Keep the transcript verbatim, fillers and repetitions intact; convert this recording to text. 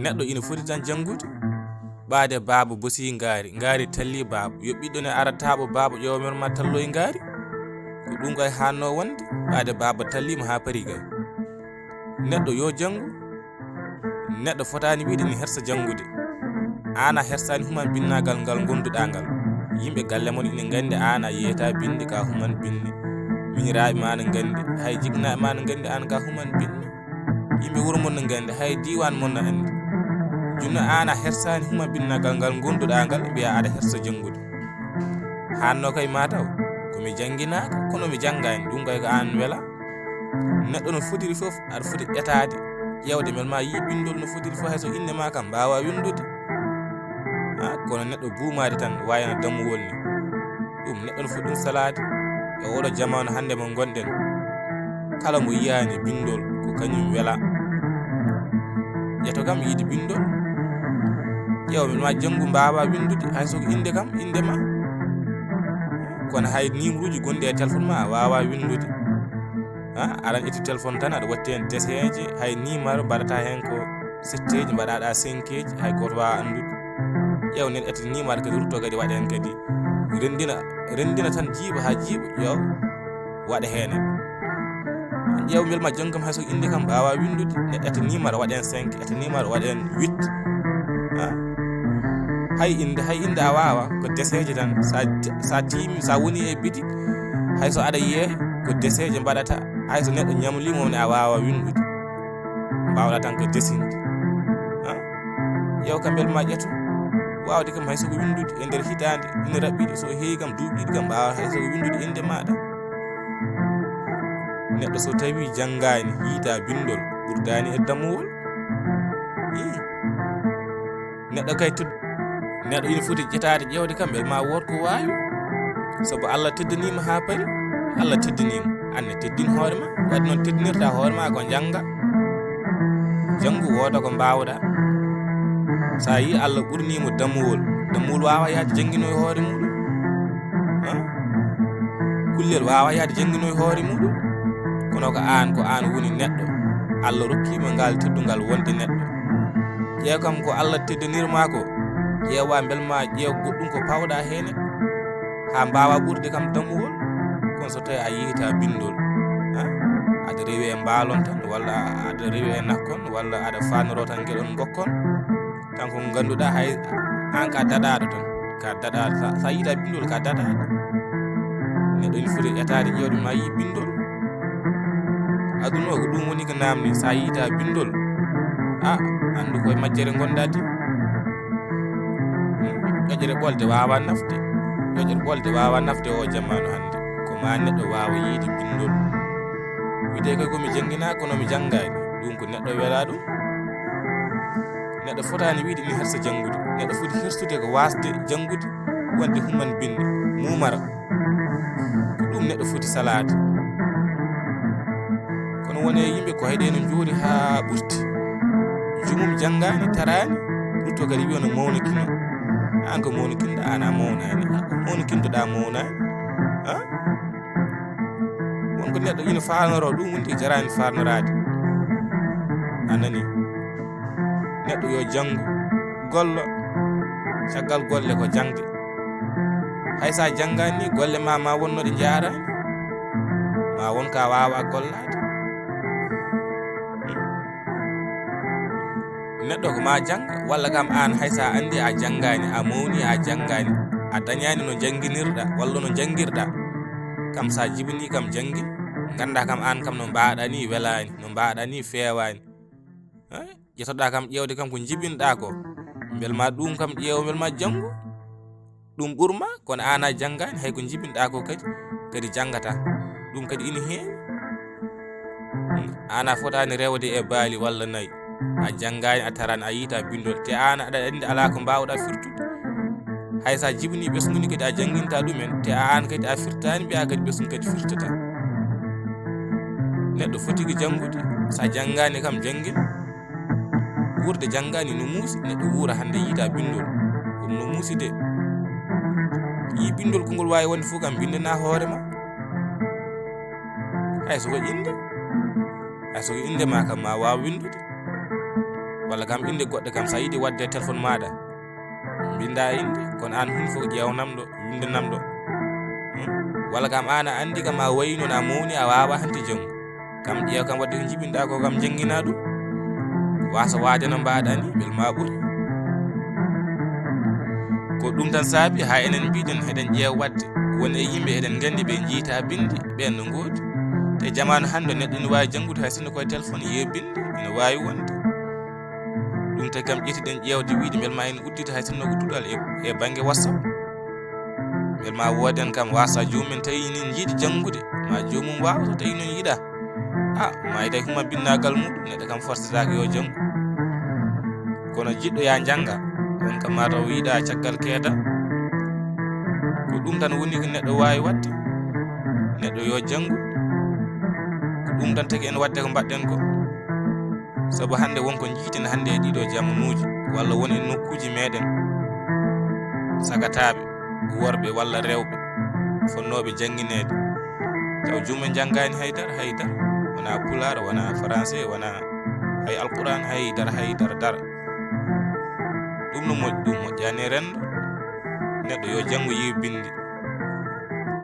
Neɗɗo ina foti tan janngude. Ɓaade baaba bosi ngaari, ngaari talli baaba. Yo ɓiɗɗo ne ara taaɓo baaba ƴeewa mel ma talloy ngaari. Ko ɗum kay haanno wonde, ɓaade baaba talliima haa pari kay. Neɗɗo yo janngu. Neɗɗo fotaani wiide ina hersa janngude. Aan a hersaani human binnaagal ngal ngonduɗaa ngal. Yimɓe galle mon ina nganndi aan a yeeta binndi ka human binndi. Miñiraaɓe ma na nganndi, hay jiknaaɓe ma na nganndi aan ka human binndi. Yimɓe wuro mon na nganndi, hay diiwaan mon na anndi. Jooni aan a hersaani human binnaagal ngal ngonduɗaa ngal, mbiyaa aɗa hersa janngude. Haanno kay ma taw, ko mi jannginaaka, kono mi janngaani, ɗum kay ko aan wela. Neɗɗo no fotiri fof, aɗa foti ƴetaade, ƴeewde mbel ma yii binndol no fotiri fof, hay so innde ma kam mbaawa winndude. Ha, kono neɗɗo buumaade tan, wayno dammuwol ni. Ɗum neɗɗo no foti ɗum salaade. E oɗo jamaanu hannde mo ngonɗen, kala mo yiyaani binndol, ko kañum wela. Ƴeto kam yiide binndol. Ƴeew mbel ma janngu mbaawa winndude, hay so ko innde kam, innde ma. Kono hay nimruuji gonɗi e téléphone ma, a waawa winndude. Ha, aran ƴetti téléphone tan, aɗa watti heen deseeje, hay nimaro mbaɗata heen ko setteeji, mbaɗaɗa cinqueeji, hay gooto waawa anndude. Ƴeew nen ƴetti nimaro kadi rutto kadi waɗa heen kadi. Renndina, renndina tan jiiba haa jiiba, yo waɗa heen. Ƴeew mbel ma janngu kam hay so innde kam mbaawa winndude, neɗɗo ƴetti nimaro waɗa heen cinq, ƴetti nimaro waɗa heen huit. Ha? Hay innde, hay innde a waawa, ko deseeje tan. Sa, sa tiimi, sa woni e bitik, hay so aɗa yiyee, ko deseeje mbaɗata, hay so neɗɗo ñamliima woni a waawa winndude. Mbaawɗa tan ko desinde. Ha? Ƴeew kam mbel ma ƴeto. Waawde kam hay so ko winndude e nder hitaande, ina raɓɓiɗi, so heewi kam duuɓi ɗiɗi kam mbaawa hay so ko winndude innde maaɗa. Neɗɗo so tawi janngaani, yiita binndol, ɓurdaani e dammuwol. Ii. Neɗɗo kay tud-, neɗɗo ina foti ƴetaade ƴeewde kam mbel ma wood ko waawi. Sabu Allah teddaniima haa pari, Allah teddaniima. Aan ne teddin hoore ma, waɗi noon teddinirta hoore ma ko njannga. Janngu wooda ko mbaawɗa. So a yii Allah ɓurniima dammuwol, dammuwol waawa yahde jannginoy hoore muɗum. Ha? Kullel waawa yahde jannginoy hoore muɗum. Kono ko aan, ko aan woni neɗɗo. Allah rokkiima ngal teddungal wonde neɗɗo. Ƴeew kam ko Allah teddanir ma ko. Ƴeewa mbel ma ƴeew goɗɗum ko pawɗa heen. Haa mbaawa ɓurde kam dammuwol. Kono so tawi a yiita binndol, ha? Aɗa rewi e mbaalon tan, walla aɗa rewi e nakkon, walla aɗa faanoro tan ngeɗon ngokkon. Tan ko ngannduɗaa hay aan ka daɗaaɗo tan. Ka daɗaaɗo. Sa, sa yiita binndol ka daɗaaɗo. Neɗɗo ina foti ƴetaade ƴeewde ma yii binndol. Aduna o ko ɗum woni ko naamni, sa yiita binndol. A, anndu koye majjere ngonɗa de. Hmm, ƴoƴre ɓolde waawa nafde. Ƴoƴre ɓolde waawa nafde o jamaanu hannde. Ko ma neɗɗo waawa yiide binndol. Wiyde koye ko mi janngina, kono mi janngaani. Ɗum ko neɗɗo wela ɗum. Neɗɗo fotaani wiide ina hersa janngude. Neɗɗo foti hersude ko waasde janngude, wonde human binndi, muumara. Ko ɗum neɗɗo foti salaade. Kono won e yimɓe ko hayɗe no njoori haa ɓurti. Jumum janngaani, taraani, rutto kadi wiya no mawnikino. Aan ko mawnikinɗo, aan a mawnaani. Aan ko mawnikintoɗaa mawnaani. Ha? Won ko neɗɗo ina faanoro, ɗum woni e jaraani faanoraade. A nani? Neɗɗo yo janngu, gollo, caggal golle ko jaŋde. Hay so a janngaani ni, golle ma, ma won no ɗe njaaraani. Ma won ka waawa gollaade. Neɗɗo ko ma jannga, walla kam aan hay so a anndi a janngaani, a mawni a janngaani, a dañaani no njannginirɗa, walla no njanngirɗa. Kam so a jibini kam janngin, ngannda kam aan kam no mbaɗa ni welaani, no mbaɗa ni feewaani. Eh? Ƴettoɗa kam ƴeewde kam ko njibinɗa ko. Mbel ma ɗum kam ƴeew, mbel ma janngu. Ɗum ɓurma, kono aan a janngaani, hay ko njibinɗa ko kadi, kadi janngata. Ɗum kadi ina heewi. Hmm, aan a fotaani rewde e baali walla nayi. A janngaani, a taraani, a yiita binndol. Te aan aɗa anndi alaa ko mbaawɗa firtude. Hay so a jibini ɓesngu ni kadi a jannginta ɗumen. Te aan kadi a firtaani, mbiya kadi ɓesngu kadi firtata. Neɗɗo foti ko janngude. So a janngaani kam, janngin. Wuurde janngaani no muusi, neɗɗo wuura hannde yiita binndol. Ɗum no muusi de. Yii binndol ko ngol waawi wonde fof kam, binndana hoore ma. Hay so ko innde, hay so ko innde ma kam, ma waaw winndude. Walla kam innde goɗɗo kam, so a yiɗi waɗde e téléphone maaɗa, mbinnda innde, kono aan huunde fof ƴeew namɗo, winnde namɗo. Hmm? Walla kam aan a anndi kam a wayii noon a mawni a waawaa hannde janngu. Kam ƴeew kam waɗde ko njibinɗaa ko kam njannginaa ɗum. Waasa waade no mbaɗaa ni, mbel ma ɓuri. Ko ɗum tan saabi haa enen mbiɗen eɗen ƴeew waɗde. Won e yimɓe eɗen nganndi ɓe njiyta binndi, ɓeen no ngoodi. Te jamaanu hannde neɗɗo ina waawi janngude hay sinno koye téléphone yeeyo binndi, ina waawi wonde. Ɗum tagi kam ƴettiɗen ƴeewde wiyde mbel ma en uddita hay sinno ko duɗal e, e bannge WhatsApp. Mbel ma wooden kam waasa joomum en tawi ina njiɗi janngude, ma joomum waawa so tawi noon yiɗaa. A, ma tawi huma binnaagal muɗum, neɗɗo kam forcetaake yo janngu. Kono jiɗɗo ya njannga, on kam mataw yiɗaa caggal keeda. Ko ɗum tan woni ko neɗɗo waawi waɗde. Neɗɗo yo janngu. Ko ɗum tan tagi en waɗde ko mbaɗɗen ko. Sabu hannde won ko njiiten hannde e ɗiɗo jamanuuji, walla won e nokkuuji meɗen, sagataaɓe, worɓe walla rewɓe, fonnooɓe janngineede. Taw joomum en njanngaani hay dara, hay dara. Wonaa pulaar, wonaa français, wonaa hay alquran, hay dara, hay dara, dara. Ɗum no moƴƴi, ɗum moƴƴaani e renndo. Neɗɗo yo janngu yiwi binndi.